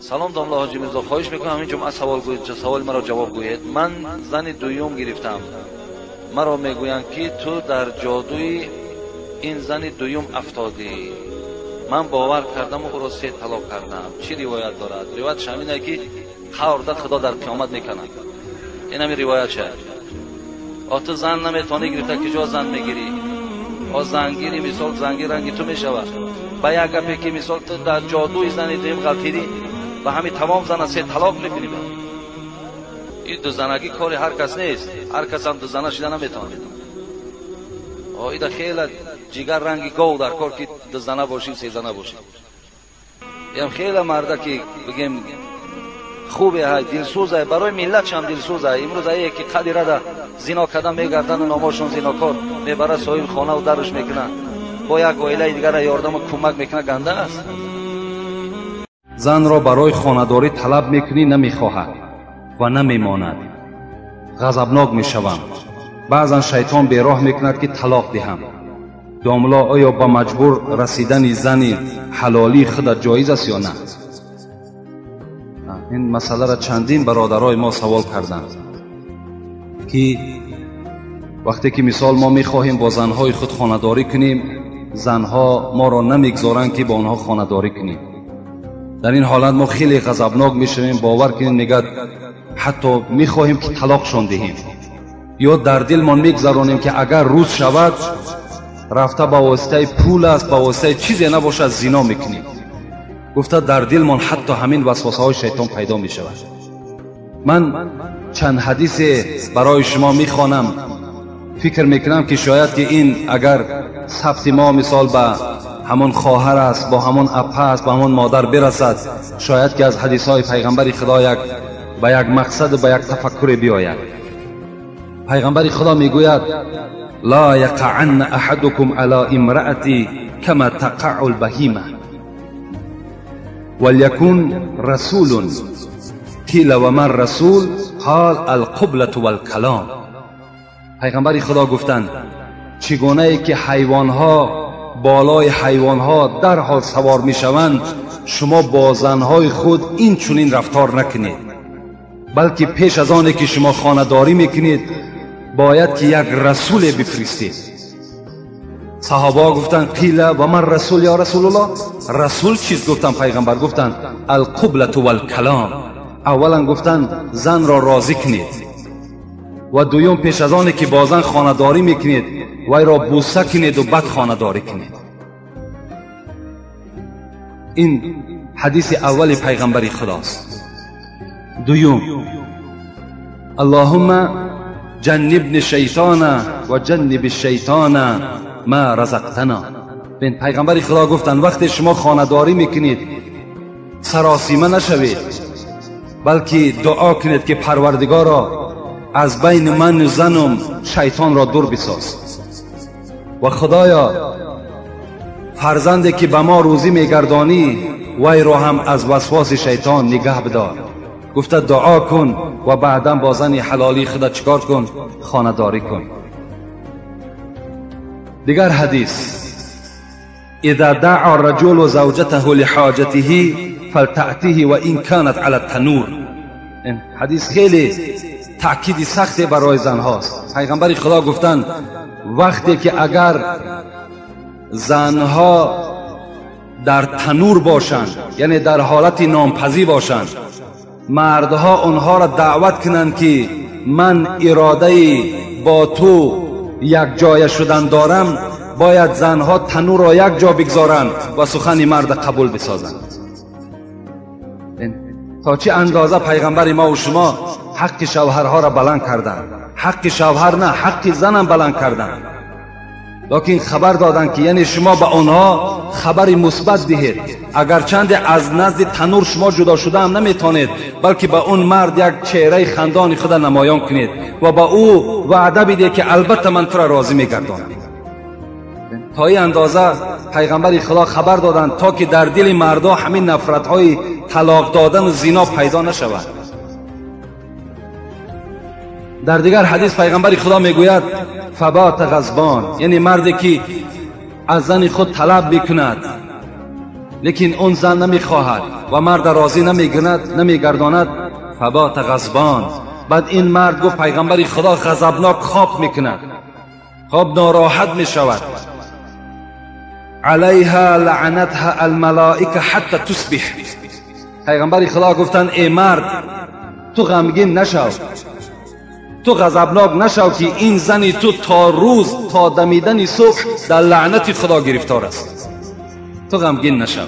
Салом домла Ҳоҷи Мирзо, хоҳиш мекунам ҳамин ҷумъа савол гӯед, саволи маро ҷавоб гӯед. Ман зани дуюм гирифтам. Маро мегӯянд, ки ту дар ҷодуи ин зани дуюм афтодӣ. Ман бовар кардаму ӯро се талоқ кардам. Чӣ ривоят дорад? Ривоятш ҳамин ае, ки қаврда Худо дар қиёмат мекунад. Ин ҳамин ривоятша. О ту зан наметавонӣ гирифта, куҷо зан мегирӣ? О зангири мисол зангир ранги ту мешавад. Ба як гапе, ки мисол ту дар ҷодуи зани дуюм ғалтидӣ, ба ҳамин тамом зана се талоқ мекунӣ. Ба ин дузанагӣ кори ҳар кас нест, ҳар кас ҳам дузана шида наметавонад. О ида хела ҷигар ранги гов дар кор, ки дузана бошӣ, сезана бошӣ. Ям хела марда, ки бигем, хубе ҳай, дилсӯзай, барои миллатшам дилсӯзай. Имрӯз ае ки қади рада зино карда мегардану номошон зинокор мебарад, соҳиби хонаву дарш мекунад, бо як оилаи дигара ёрдаму кӯмак мекунад, ганда аст. Занро барои хонадорӣ талаб мекунӣ, намехоҳад ва намемонад. Ғазабнок мешавам. Баъзан шайтон бероҳ мекунад, ки талоқ диҳам. Домло, оё ба маҷбур расидани зани ҳалолии худат ҷоиз аст ё на? Ин масъаларо чандин бародарои мо савол карданд, ки вақте ки мисол мо мехоҳем бо занҳои худ хонадорӣ кунем, занҳо моро намегзоранд, ки бо онҳо хонадорӣ кунем. Дар ин ҳолат мо хеле ғазабнок мешавем, бовар кунем, мегӯяд, ҳатто мехоҳем, ки талоқшон диҳем, ё дар дилмон мегзаронем, ки агар рӯз шавад, рафта ба воситаи пул аст, ба воситаи чизе набошад, зино мекунем гуфта, дар дилмон ҳатто ҳамин васвасаҳои шайтон пайдо мешавад. Ман чанд ҳадисе барои шумо мехонам. Фикр мекунам, ки шояд ки ин агар сабти мо мисол ба ҳамон хоҳар аст, бо ҳамон апа аст, ба ҳамон модар бирасад, шояд ки аз ҳадисҳои пайғамбари Худо як ба як мақсаду ба як тафаккуре биёяд. Пайғамбари Худо мегӯяд: ла яқаанна аҳадукум ала имраати кама тақау лбаҳима валякун расулун. Қила ва ман расул? Қол алқублату валкалом. Пайғамбари Худо гуфтанд: чӣ гунае ки ҳайвонҳо болои ҳайвонҳо дарҳол савор мешаванд, шумо бо занҳои худ ин чунин рафтор накунед, балки пеш аз оне ки шумо хонадорӣ мекунед, бояд ки як расуле бифиристед. Саҳобаҳо гуфтанд: қила ва ман расул ё Расулуллоҳ? Расул чист? Гуфтанд. Пайғамбар гуфтанд: алқублату валкалом. Аввалан, гуфтанд, занро розӣ кунед ва дуюм, пеш аз оне ки бо зан хонадорӣ мекунед, вайро бӯса кунеду баъд хонадорӣ кунед. Ин ҳадиси аввали пайғамбари Худост. Дуюм: аллоҳумма ҷаннибни шайтона ва ҷанниби шайтона ма разақтана. Бин, пайғамбари Худо гуфтанд: вақте шумо хонадорӣ мекунед, саросима нашавед, балки дуо кунед, ки Парвардигоро, аз байни ману занум шайтонро дур бисоз ва Худоё, фарзанде ки ба мо рӯзӣ мегардонӣ, вайро ҳам аз васвоси шайтон нигаҳ бидор гуфта дуо кун ва баъдан бо зани ҳалолии худа чикор кун? Хонадорӣ кун. Дигар ҳадис: إذا دعا الرجل زوجته لحاجته فلتأته وإن كانت على التنور. این حدیث خیلی تأکیدی سختی برای زنهاست. پیغمبر خدا گفتند: وقتی که اگر زنها در تنور باشند، یعنی در حالت نانپزی باشند، مردها آنها را دعوت کنند که من اراده با تو یک جای شدن دارم، باید زنها تنور را یک جا بگذارند و سخن مرد قبول بسازند. تا چه اندازه پیغمبر ما و شما حق شوهرها را بلند کردند. حق شوهر نه، حق زنم بلند کردند، لکن خبر دادند که یعنی شما به آنها خبر مثبت دهید، اگرچند از نزد تنور شما جدا شده هم نمیتونید، بلکه به اون مرد یک چهره خندان خود نمایان کنید و به او وعده بدید که البته من تو را راضی میگردانم. تا این اندازه پیغمبر خدا خبر دادند تا که در دل مردا همین نفرت های طلاق دادن و زنا پیدا نشود. در دیگر حدیث پیغمبر خدا میگوید: فبات غضبان، یعنی مردی که از زن خود طلب میکند Лекин он зан намехоҳад ва мард розӣ намекунад, намегардонад. فبات غضبان. بعد این مرد گفت پیغمبر خدا غضبناک خواب میکند، خواب ناراحت میشود. علیها لعنتها الملائکه حتی تصبح. پیغمبر خدا گفتند ای مرد، تو غمگین نشو، تو غضبناک نشو که این زنی تو تا روز، تا دمیدن صبح در لعنت خدا گرفتار است. تو غمگین نشو.